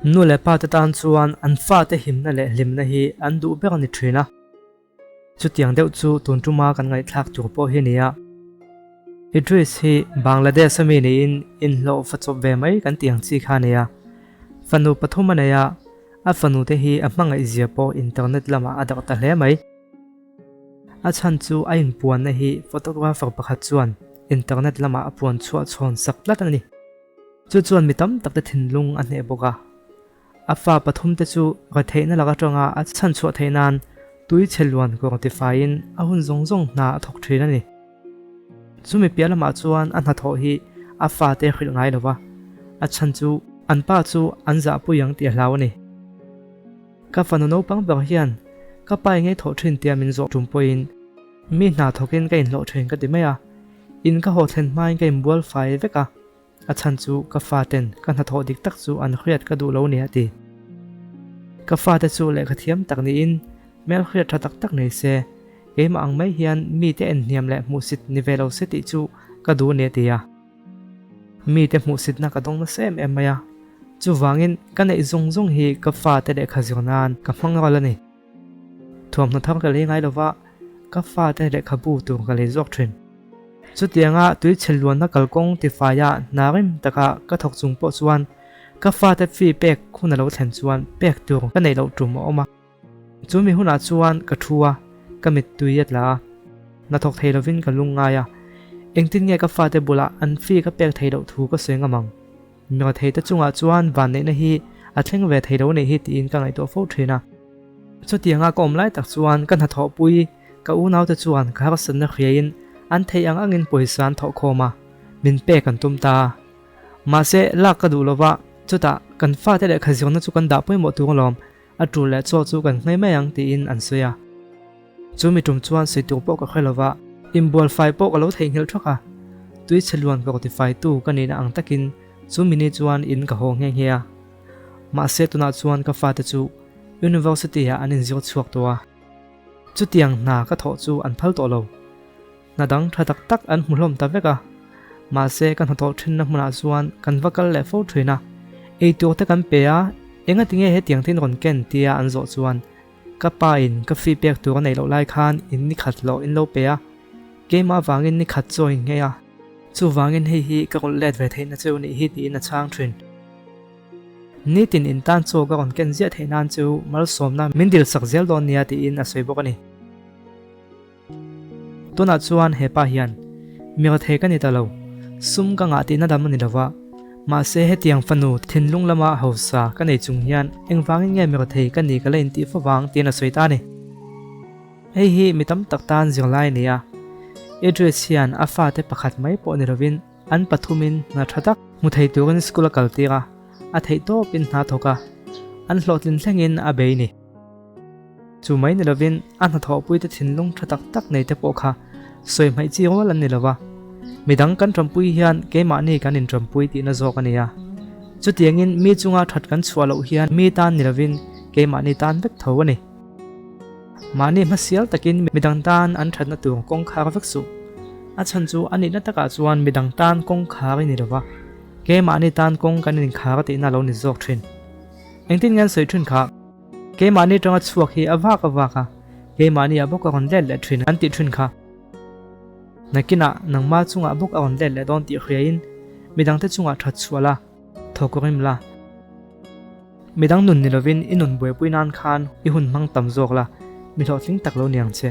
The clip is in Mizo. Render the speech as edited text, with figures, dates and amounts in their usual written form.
Nu leh pa te tan chuan an fate himna leh hlimna hi an duh ber a ni thin a. Chutiang deuh chu tun tuma kan ngaihthlak tur pawh hi nia. Idris hi Bangladesh a mi niin inhlawh fa chawp ve mai kan tih ang chi kha a nia. Fanu pathum a nei a, a fanu te hi a hmangaih zia pawh internet lamah a darh ta hle mai. A chhan chu a inpuanna hi photographer pakhat chuan internet lamah a puan chhuah chhawn sak tlat a ni. Chu chuan mi tam tak te thinlung a hneh bawk a. A fa pathum te chu retheihna lak atanga a chhan chhuah theih nan tui chhe luan kawng tifaiin a hun zawng zawng hna a thawk thin a ni. Chumi piah lamah chuan a hnathawh hi a fate hrilh ngai lo va, a chhan chu an pa chu an zahpui ang tih a hlau a ni. Ka fanu naupang ber hian ka pa engei thawh thin tia min zawh tum pawhin mi hna thawkin ka inhlawh thin ka ti mai a, in ka haw thlen hmain ka inbual fai vek a, a chhan chu ka faten ka hnathawh dik tak chu an hriat ka duh lo ni a ti. Ka fate chu lehkha thiam tak niin hmel hriat tha tak tak nei se, keimah ang mai hian mite enhniam leh hmuhsit ni ve lo se tih chu ka duh ni a ti a. Mite hmuhsitna ka dawng nasa em em mai a, chuvangin ka neih zawng zawng hi ka fate lehkha zir nan ka hmang ral a ni. Thuamhnaw thar ka lei ngai lova, ka fate lehkhabu tur ka lei zawk thin. Chutianga tuichhe luanna kalkawng tifaia hna rim taka ka thawk chung pawh chuan ka fate fee pek hun a lo thlen chuan pek tur ka neih loh tum a awm a. Chu mi hunah chuan ka thu a, ka mittui a tla a. Hnathawk thei lovin ka lung ngai a, engtin nge ka fate bulah an fee ka pek theih loh thu ka sawi ngam ang? Mirathei te chungah chuan vanneihna hi a thleng ve thei lo nih hi tiin ka ngaihtuah fo thin a. Chutianga ka awm lai tak chuan ka hnathawhpui ka unaute chuan ka harsatna hriain an theih ang angin pawisa an thawhkhawm a, min pek an tum ta. Mahse, lak ka duh lova, chutah kan fate lehkha zirna chu kan dah pawimawh tur alawm, A tul leh chaw chu kan nghei mai ang tiin an sawi a. Chu mi tum chuan sawi tur pawh ka hre lova, inbual fai pawh ka lo theihnghilh thak a. Tui chhe luan ka ti faitu ka nihna ang takin chu mi ni chuan in ka haw nghe nghe a. Mahse tunah chuan ka fate chu University ah an inzir chhuak tawh a. Chutiang hna ka thawh chu an phal tawh lo. Hna dang tha tak tak an hmu hlawm ta vek a, mahse ka hnathawh thinna hmunah chuan kan va kal leh fo thin a, eitur te kan pe a, engati nge hetiang thil rawn ken tia an zawh chuan ka pa in ka fee pek tur a neih loh lai khan in ni khat hlawh in lo pe a, keimah avangin ni khat chaw in nghei a, chuvangin hei hi ka rawlh let ve theihna cheu nih hi tiin a chhang thin. Nitin in tan chaw ka rawn ken ziah theih nan chu malsawmna min dil sak zel dawn nia tiin a sawi bawk a ni. Tunah chuan he pa hian, Mira thei ka ni ta lo, sum ka ngah tihna dam a ni lo va, mahse hetiang fanu thinlung lama hausa ka nei chung hian engvangin nge mira thei ka ni ka la intih fo vang tiin a sawi ta a ni. Hei hi mi tam tak tan zirlai a ni a, Idris hian a fate pakhat mai pawh ni lovin an pathumin hna tha tak hmu thei turin school a kaltir a, a theihtawpin hna thawk a, an hlawhtlin thlengin a bei ni. Chu mai ni lovin a hnathawhpuite thinlung tha tak tak nei te pawh kha sawi hmaih chi rual an ni lo va, midang kan ṭampui hian keimahni kan inṭampui tihna zawk a ni a. Chutiangin mi chunga ṭhat kan chhuah loh hian mi tan ni lovin keimahni tan vek tho a ni. Mahni hmasial takin midang tan an ṭhatna tur kawngkhar vek suh. A chhan chu a nihna takah chuan midang tan kawngkhar i ni lo va, keimahni tan kawng kan inkhar tihna a lo ni zawk ṭhin. Engtin nge an sawi ṭhin kha? Keimahni tanga chhuak hi a vak a vak a, keimahni ah bawk a rawn let leh thin an tih thin kha. Nakinah nangma chungah bawk a rawn let leh dawn tih hriain midangte chungah that chhuah la, thawk rim la. Midang nun ni lovin i nun buaipui nan khan i hun hmang tam zawk la, mi hlawhtling tak lo ni ang che.